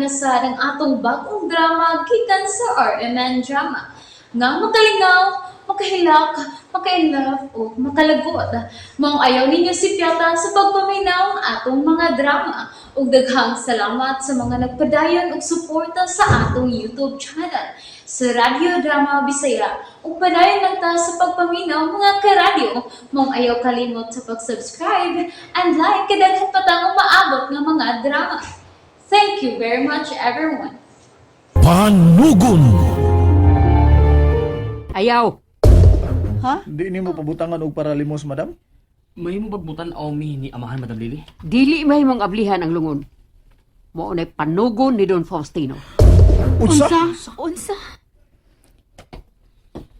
na sa ang atong bagong drama gikan sa RMN Drama. Nga makalingaw, makahilak, makainlove o makalagot. Maong ayaw ninyo sipyata sa pagpaminaw ang atong mga drama. Ug daghang salamat sa mga nagpadayon og suporta sa atong YouTube channel sa Radyo Drama Bisaya. Ug padayon lang ta sa pagpaminaw, mga karadyo. Maong ayaw kalimot sa pag-subscribe and like kay daghan pa tang umaabot nga mga drama. Thank you very much, everyone. Panugon. Ayaw. Di nimo pabutangan og paralimos, madam? Mahimo bagbutan omi ni amahan, Madam Lily? Dili mahimong ablihan ang lungon. Mao nay panugon ni Don Faustino. Unsa? Unsa?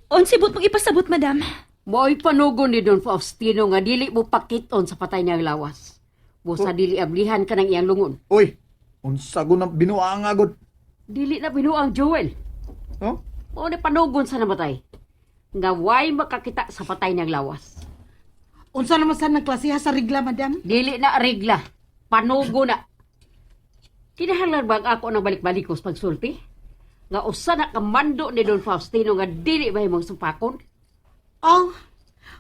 Unsa but mong ipasabot, madam? Mao'y panugon ni Don Faustino nga dili mo pakiton sa patay niyang lawas. Busa dili ablihan ka ng iyang lungon. Uy, unsa gud nang binuang agod? Dili na binuang, Joel. Oh? Mao nay panugon sa namatay nga way makakita sa patay niyang lawas. Unsa naman sa nagklasiha sa regla, madam? Dili na regla. Panugo na. Kinahanglan ba ang ako ng balik-balikos pagsulti? Nga usa na kamando ni Don Faustino nga dili mahimong supakon? Oh,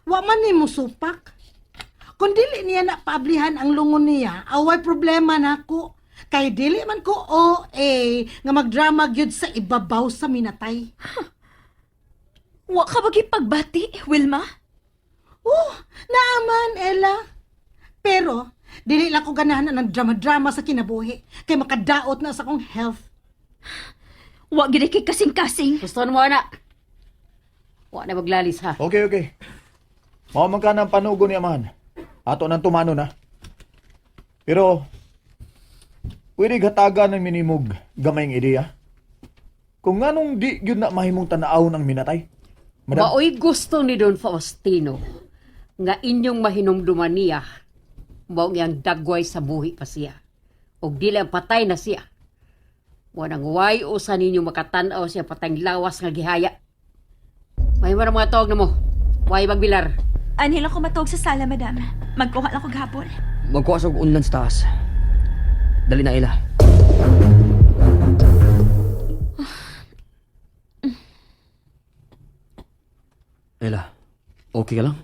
wa man ni mo supak. Kung dili niya na paablihan ang lungon niya, away problema nako. Kay dili man ko OA nga magdrama gyud sa ibabaw sa minatay. Wa ka ba gipagbati, Wilma? Oh, naaman, Ella. Pero, dili lang ko ganahan ng drama-drama sa kinabuhi kay makadaot na sa akong health. Wa gid kay kasing-kasing. Gusto mo na. Wa na maglalis ha. Okay, okay. Mao man ka ng panugo ni amahan. Ato nang tumano na. Pero, pwede gatagan ng minimog gamayng ideya. Kung nganong di gyud na mahimong tanaawon ang minatay. Madam, Maoy gusto ni Don Faustino nga inyong mahinumduman niya mao iyang dagway sa buhi pa siya. Og dili ang patay na siya. Wanang way usa ninyo makatan-aw siya patayng lawas nga gihaya. Mahimo na mga tawag na mo. Way magbilar. Anhi lang ko matog sa sala, madam. Magkuha lang ko gapon. Magkuha sa og unlan sa taas. Dali na, Ella. Ella, okay ka lang?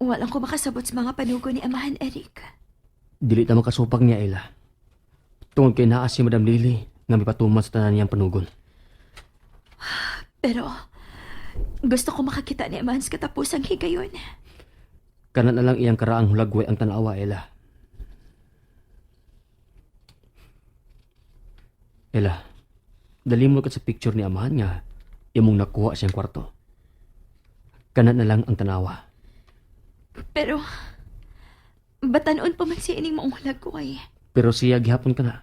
Wa lang ko makasabot sa mga panugo ni Amahan Eric. Dili ta makasupak niya, Ella. Tungod kay naa si Madam Lily nga mipatuman sa tanan niyang panugon. Pero gusto ko makakita ni Amahan sa katapusang higayon. Kanan na lang iyang karaang hulagway ang tanawa, Ella. Ella, dali mo ka sa picture ni amahan nga imong nakuha siyang kwarto. Kanan na lang ang tanawa. Pero batanon pa man siya ining maong hulagway. Pero siya gihapon ka na.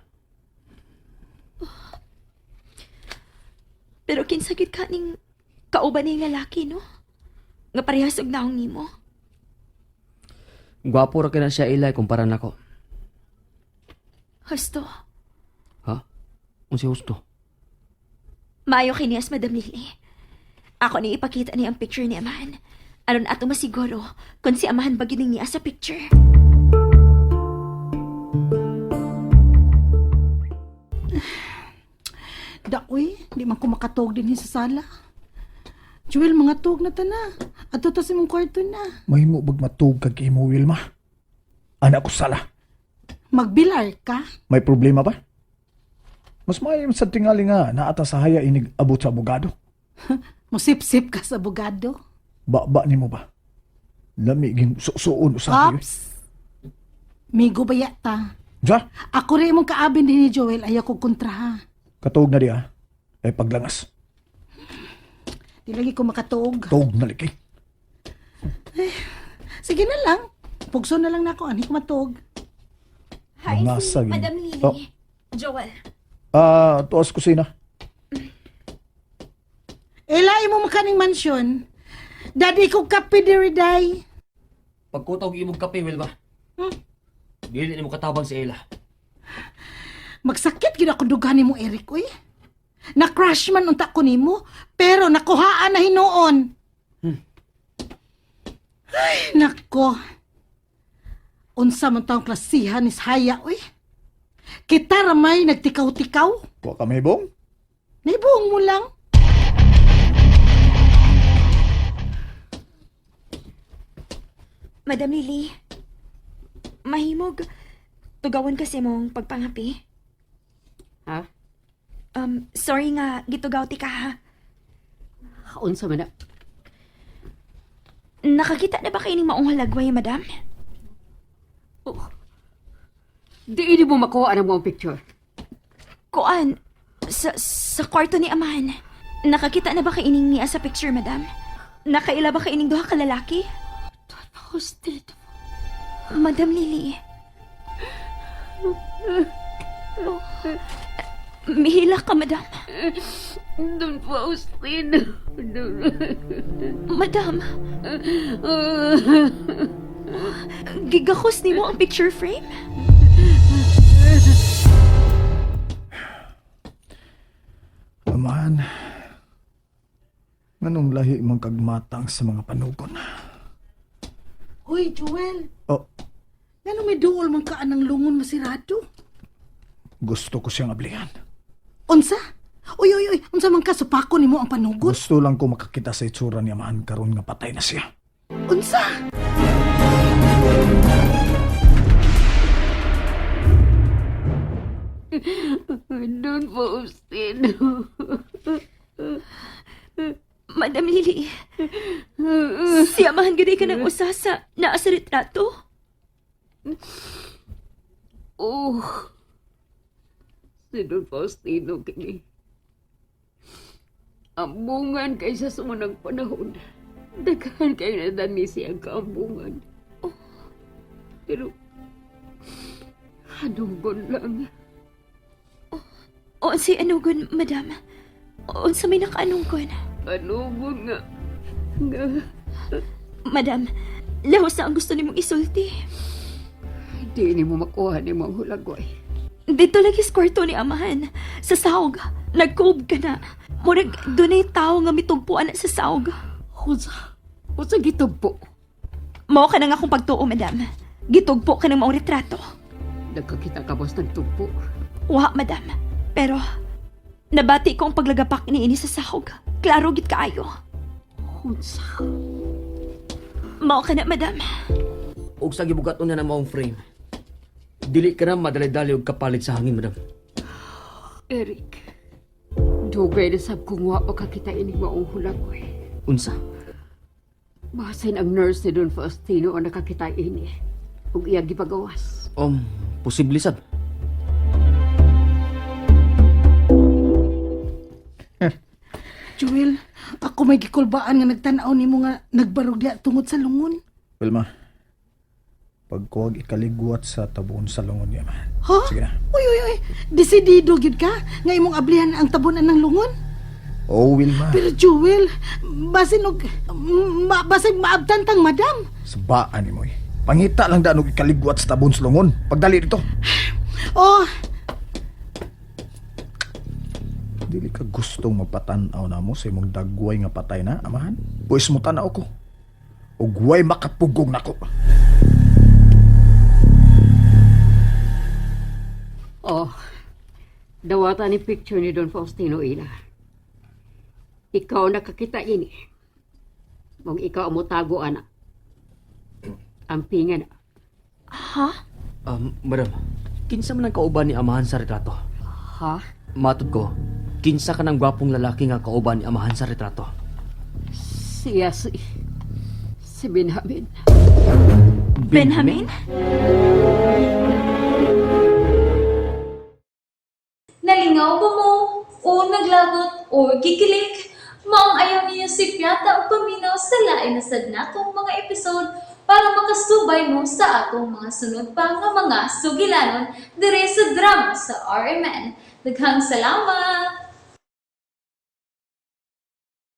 Pero kinsagit ka ning kauban ni nga laki, no? Nga parehas og naong nimo. Gwapo ra kay na siya, Ella, kumpara nako. Husto. Ha? Unsa husto? Maayo kinias, Madam Lily. Ako ni ipakita niya ang picture ni Amahan. Aron ato masiguro kung si Amahan ba gining niya sa picture. Daoy, di man ko makatuog din sa sala. Joel, mga tuog na ta na. Ato ta sa imong kwarto na. Mahimo bag matug kag imo, Wilma? Anak ko sala. Magbilar ka. May problema ba? Mas maayo sa tingali nga naata sa haya inig abot sa abogado. Musip-sip ka sa abogado. Ba-ba nimo ba? Lami ging susuon usahay. Ops! Migo ba yata? Ja, Ako rin imong kaabin din ni Joel, ayaw ko kontraha. katuog na di ah. Eh paglangas, Di lagi ko makatuog. tuog na liki. Sige na lang. Pugso na lang nako, ani ko matuog. Hi, Nasa si gin- Madam Lily. Oh. Joel. Ah, tuas kusina. Ela imo makaning mansyon. Daddy ko kape diri day. Pagkutaw imong kape, Wilma. Dili nimo katabang si Ella. Magsakit gid ako dughan nimo, Eric, uy. Na-crush man unta ko nimo, pero nakuhaan na hinuon. Ay, nako. Unsa man taong klasihan ni Haya, uy. Kita ramay nagtikaw-tikaw. Wa ka mahibong? Naibuong mo lang. Madam Lily, mahimog, tugawan kasi mong pagpangapi. Ha? Sorry nga, gitugaw ti ka ha. Unsa man na? Nakakita na ba kayo ng maong halagway, madam? Oh. Di ini mo makuha ang mga picture. Kuan, sa kwarto ni Amahan. Nakakita na ba kayo ining niya sa picture, madam? Nakaila ba kayo ining duha ka lalaki? Faustino. Madam Lily. Oh. Mihila ka, madam. Don Faustino. Don... Madam. Gigakos nimo ang picture frame? Amahan, nganong lahi mong kagmatang sa mga panugon? Hoy, Joel. Oh, Ngano may duol man ka anang lungon masirado? gusto ko siyang ablihan. Unsa? Uy, uy, uy, unsa man ka supako nimo ang panugot? Gusto lang ko makakita sa itsura ni Amahan karon nga patay na siya. Unsa? Don Faustino. Madam Lily, si Amahan gani ka ng usa sa naa sa retrato? Oh. Si Don Faustino kini. Ambungan kaysa sa unang panahon. Daghan kayo na dami siyang kaambungan. Oh. Pero, hanugon lang. O unsay anugon, madam? Unsa may nakaanunggon? Hanugon nga. Nga. Madam, lahos na ang gusto nimong isulti. Di ni mo makuha ni mong hulagway. Dito lagi sa kwarto ni Amahan. Sa sahog, nagkuob ka na. Murag, dunay tao nga mitugpuan na sa sahog. Unsa? Unsa gitugpo? Mao ka na nga akong pagtuo, madam. Gitugpo ka ng maong retrato. Nagkakita ka boss nagtugpo. Wa, madam. Pero, nabati ko ang paglagapak ni ini sa sahog. Klaro gid kaayo. Unsa? Mao ka na, madam. Og sa gibugaton na ng maong frame. Dili ka na madali-dali og kapalit sa hangin, madam. Eric, dugay na sab kung wa pa kakita ining maong hulagway. Unsa? Basin ang nurse ni Don Faustino ang nakakita ini. Ug iya gipagawas. Posible sab. Joel, ako may gikulbaan nga nagtan-aw nimo nga nagbarog diha tungod sa lungon. Wilma, pagkuwag ikaligwat sa tabuon sa lungon ni Amahan. Ha? Sige na. Uy, uy, uy. Desidido gyud ka nga imong ablihan ang tabunan ng lungon. Oh, Wilma. Pero Joel, basin og basin maabtan tang madam. Sabaan ni mo eh. Pangita lang daan og ikaligwat sa tabuon sa lungon. Pagdali dito. Oh, Dili ka gustong magpatanaw na mo sa imong dagway nga patay na, amahan. Buwis mo tanaw ko. Ug way makapugong nako. Oh, dawata ni picture ni Don Faustino ila. Ikaw nakakita ini. Mong ikaw ang motago, ana. Ampingan. Ha? Madam, kinsa man ang kauban ni Amahan sa retrato? Ha? Matod ko, kinsa ka ng gwapong lalaki nga kauban ni Amahan sa retrato? Siya si... Si Benjamin. Benjamin? Nalingaw ba mo? O naglagot o gikilig? Maong ayaw niyo si Piata o paminaw sa lain na sad natong mga episode para makasubay mo sa atong mga sunod pa nga mga sugilanon dire sa drama sa RMN. Daghang salamat!